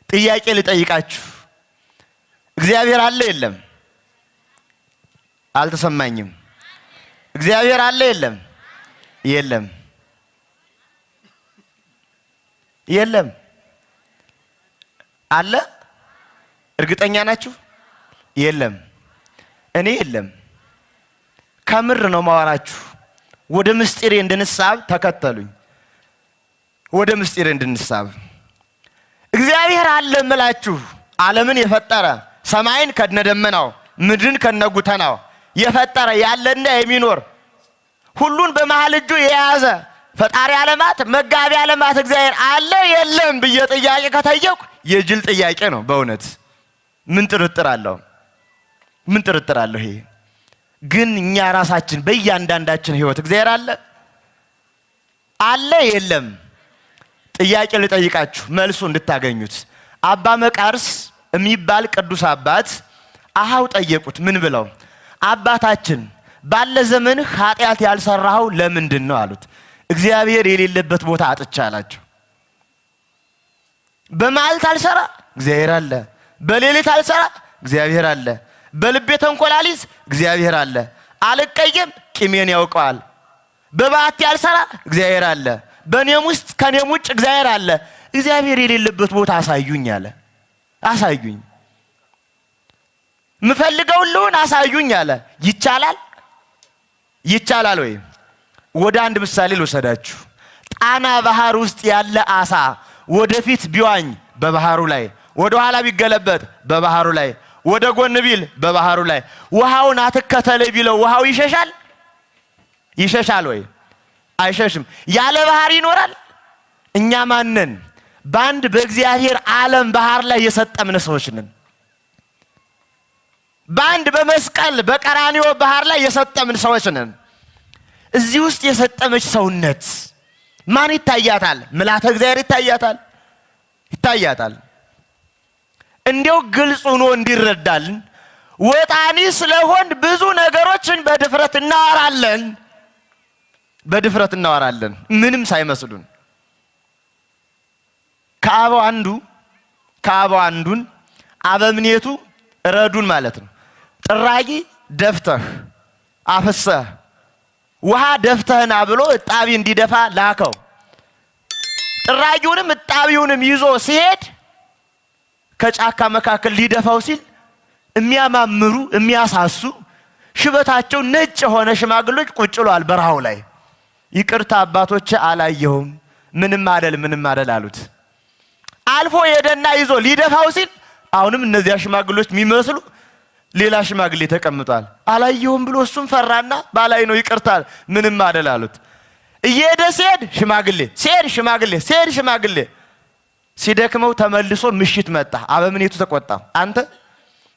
ጥያቄ ልጠይቃችሁ። እግዚአብሔር አለ የለም? አልተሰማኝም። እግዚአብሔር አለ የለም? የለም፣ የለም። አለ? እርግጠኛ ናችሁ? የለም። እኔ የለም። ከምር ነው ማወራችሁ። ወደ ምስጢሬ እንድንሳብ ተከተሉኝ። ወደ ምስጢሬ እንድንሳብ እግዚአብሔር አለ እምላችሁ ዓለምን የፈጠረ ሰማይን ከነደመናው ምድርን ከነጉተናው የፈጠረ ያለና የሚኖር ሁሉን በመሃል እጁ የያዘ ፈጣሪ ዓለማት መጋቢ ዓለማት እግዚአብሔር አለ የለም ብዬ ጥያቄ ከጠየቅኩ የጅል ጥያቄ ነው። በእውነት ምን ጥርጥር አለው? ምን ጥርጥር አለው? ይሄ ግን እኛ ራሳችን በእያንዳንዳችን ሕይወት እግዚአብሔር አለ አለ የለም? ጥያቄ ልጠይቃችሁ መልሱ እንድታገኙት። አባ መቃርስ የሚባል ቅዱስ አባት አሃው ጠየቁት። ምን ብለው? አባታችን ባለ ዘመንህ ኃጢአት ያልሰራኸው ለምንድን ነው አሉት። እግዚአብሔር የሌለበት ቦታ አጥቻ አላቸው። በመዓልት አልሰራ እግዚአብሔር አለ፣ በሌሊት አልሰራ እግዚአብሔር አለ፣ በልቤ ተንኮል አልይዝ እግዚአብሔር አለ፣ አልቀየም ቂሜን ያውቀዋል፣ በባቴ አልሰራ እግዚአብሔር አለ፣ በእኔም ውስጥ ከኔም ውጭ እግዚአብሔር አለ። እግዚአብሔር የሌለበት ቦታ አሳዩኝ አለ። አሳዩኝ፣ ምፈልገውን ልሁን አሳዩኝ አለ። ይቻላል? ይቻላል ወይ? ወደ አንድ ምሳሌ ልውሰዳችሁ። ጣና ባህር ውስጥ ያለ አሳ ወደፊት ቢዋኝ በባህሩ ላይ፣ ወደ ኋላ ቢገለበጥ በባህሩ ላይ፣ ወደ ጎን ቢል በባህሩ ላይ፣ ውሃውን አትከተል ቢለው ውሃው ይሸሻል? ይሸሻል ወይ? አይሸሽም። ያለ ባህር ይኖራል? እኛ ማንን? በአንድ በእግዚአብሔር ዓለም ባህር ላይ የሰጠምን ሰዎች ነን። በአንድ በመስቀል በቀራንዮ ባህር ላይ የሰጠምን ሰዎች ነን። እዚህ ውስጥ የሰጠመች ሰውነት ማን ይታያታል? ምልአተ እግዚአብሔር ይታያታል፣ ይታያታል። እንዲያው ግልጽ ሆኖ እንዲረዳልን ወጣኒ ስለሆን ብዙ ነገሮችን በድፍረት እናወራለን፣ በድፍረት እናወራለን ምንም ሳይመስሉን። ከአበው አንዱ ከአበው አንዱን አበምኔቱ ረዱን ማለት ነው። ጥራጊ ደፍተህ አፍሰህ ውሃ ደፍተህና ብሎ እጣቢ እንዲደፋ ላከው። ጥራጊውንም እጣቢውንም ይዞ ሲሄድ ከጫካ መካከል ሊደፋው ሲል የሚያማምሩ የሚያሳሱ ሽበታቸው ነጭ የሆነ ሽማግሎች ቁጭ ብለዋል በረሃው ላይ። ይቅርታ አባቶች አላየሁም፣ ምንም አደል ምንም አደል አሉት። አልፎ ሄደና ይዞ ሊደፋው ሲል አሁንም እነዚያ ሽማግሎች የሚመስሉ ሌላ ሽማግሌ ተቀምጧል። አላየሁም ብሎ እሱም ፈራና ባላይ ነው ይቅርታል፣ ምንም አደል አሉት። እየሄደ ሲሄድ ሽማግሌ ሲሄድ ሽማግሌ ሲሄድ ሽማግሌ ሲደክመው ተመልሶ ምሽት መጣ። አበምኔቱ ተቆጣ። አንተ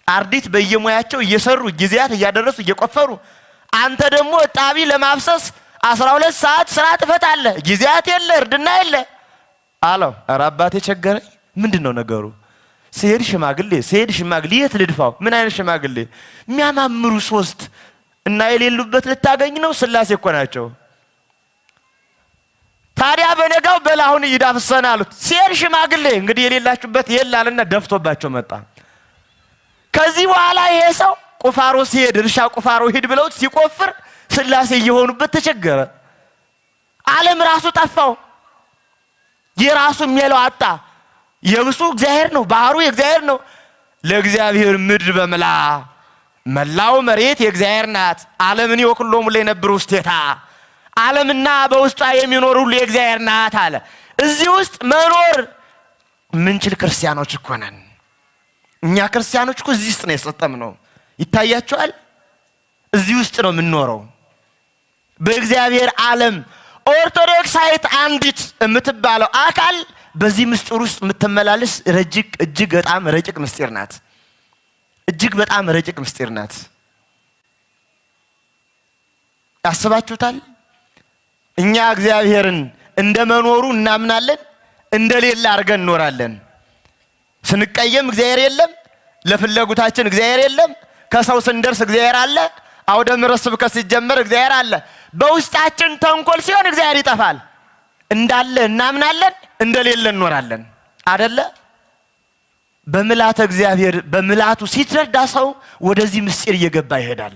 አርዲት በየሙያቸው እየሰሩ ጊዜያት እያደረሱ እየቆፈሩ፣ አንተ ደግሞ እጣቢ ለማፍሰስ 12 ሰዓት ስራ ትፈታለህ፣ ጊዜያት የለ እርድና የለ አለው። ኧረ አባቴ ቸገረኝ። ምንድን ነው ነገሩ? ሲሄድ ሽማግሌ ሲሄድ ሽማግሌ የት ልድፋው? ምን አይነት ሽማግሌ? የሚያማምሩ ሶስት እና የሌሉበት ልታገኝ ነው? ስላሴ እኮ ናቸው። ታዲያ በነጋው በላሁን ይዳፍሰን አሉት። ሲሄድ ሽማግሌ እንግዲህ የሌላችሁበት የላልና ደፍቶባቸው መጣ። ከዚህ በኋላ ይሄ ሰው ቁፋሮ ሲሄድ እርሻ ቁፋሮ ሂድ ብለውት ሲቆፍር ስላሴ እየሆኑበት ተቸገረ። ዓለም ራሱ ጠፋው። የራሱ የሚለው አጣ። የብሱ እግዚአብሔር ነው፣ ባህሩ የእግዚአብሔር ነው። ለእግዚአብሔር ምድር በምላ መላው መሬት የእግዚአብሔር ናት። ዓለምን ወኩሎሙ ለይነብሩ ውስቴታ፣ ዓለምና በውስጧ የሚኖር ሁሉ የእግዚአብሔር ናት አለ። እዚህ ውስጥ መኖር ምንችል ክርስቲያኖች እኮ ነን። እኛ ክርስቲያኖች እኮ እዚህ ውስጥ ነው የሰጠምነው። ይታያቸዋል። እዚህ ውስጥ ነው የምንኖረው በእግዚአብሔር ዓለም። ኦርቶዶክሳዊት አንዲት የምትባለው አካል በዚህ ምስጢር ውስጥ የምትመላለስ ረጅቅ እጅግ በጣም ረቂቅ ምስጢር ናት። እጅግ በጣም ረቂቅ ምስጢር ናት። ያስባችሁታል? እኛ እግዚአብሔርን እንደ መኖሩ እናምናለን፣ እንደሌለ አድርገን እንኖራለን። ስንቀየም እግዚአብሔር የለም፣ ለፍለጉታችን እግዚአብሔር የለም። ከሰው ስንደርስ እግዚአብሔር አለ። አውደ ምሕረት ስብከት ሲጀመር እግዚአብሔር አለ። በውስጣችን ተንኮል ሲሆን እግዚአብሔር ይጠፋል። እንዳለ እናምናለን፣ እንደሌለ እንኖራለን። አደለ? በምልአተ እግዚአብሔር በምልአቱ ሲትረዳ ሰው ወደዚህ ምስጢር እየገባ ይሄዳል።